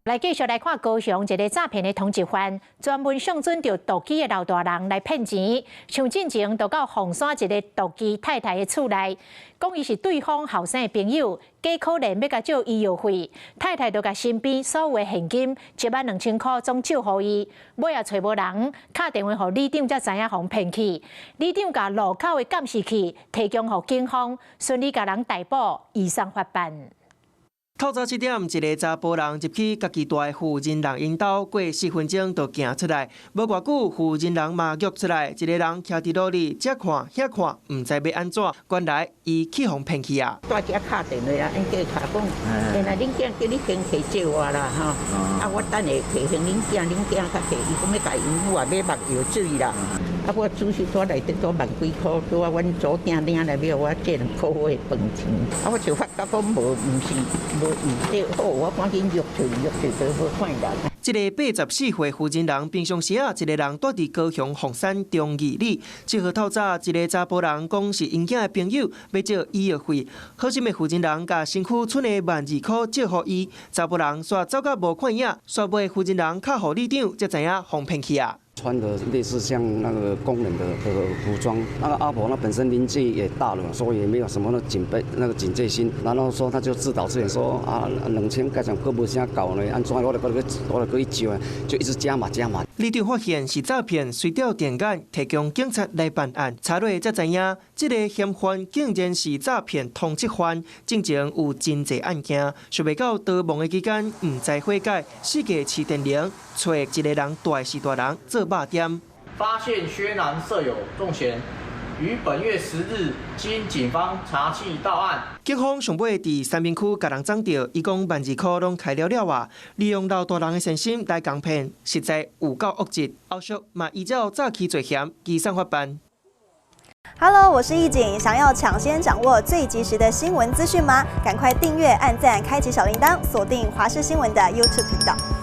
來繼續來看高雄一个詐騙的通緝犯，專門相準著獨居的老大人來騙錢。像進前就到鳳山一个獨居太太的厝內，講伊是對方後生的朋友，假可憐欲共借醫藥費，太太就共身邊所有的現金1萬2千箍總借予伊，尾仔揣無人，敲電話予里長才知影予騙去。里長共路口的監視器提供予警方，順利共人逮捕，移送法辦。透早7點，一个查埔人入去家己蹛的婦人人𪜶兜，過4分鐘就行出來，無偌久，婦人人嘛約出來，一个人徛佇路裡，這看遐看，毋知欲按怎，原來伊去予騙去啊！大姐敲電話啦，𪜶叫敲講，原來恁囝叫你先提借我啦，吼，啊，我等下提還恁囝，恁囝較提，伊講欲共伊母啊買目藥水啦。啊，我主是蹛內底蹛萬幾箍，拄仔阮祖囝領來予我借2個月飯錢，啊，我就發覺講無，毋是無用得好，我趕緊約出約出都無看人。這个84歲婦人人平常時啊，一个人蹛佇高雄鳳山忠義里。7號透早，一个查埔人講是𪜶囝的朋友，欲借醫藥費。好心的婦人人共身軀賰的1萬2箍借予伊，查埔人煞走甲無看影，煞尾婦人人敲予里長，才知影予騙去啊。穿的類似像那個工人的服裝，那個阿婆那本身年紀也大了，所以也沒有什麼的警備那個警戒心。然後說他就自導自演說啊，2000蓋上閣無啥夠呢，按怎我來閣我來閣去借，就一直加碼加碼。里長發現是詐騙，隨調電案提供警察來辦案，查落才知影，這个嫌犯竟然是詐騙通緝犯，進前有真濟案件，想袂到逃亡的期間毋知悔改，四界飼電鈴，揣一个人蹛的序大人做肉店。發現薛男設有重嫌，於本月10日經警方查緝到案。警方上尾佇三民區共人摠著，伊講萬二箍攏開了了啊，利用老大人的善心來共騙，實在有夠惡質。後續嘛依照詐欺罪嫌移送法辦。 Hello，我是易景，想要搶先掌握最及時的新聞資訊嗎？趕快訂閱、按讚、開啟小鈴鐺，鎖定華視新聞的 YouTube 頻道。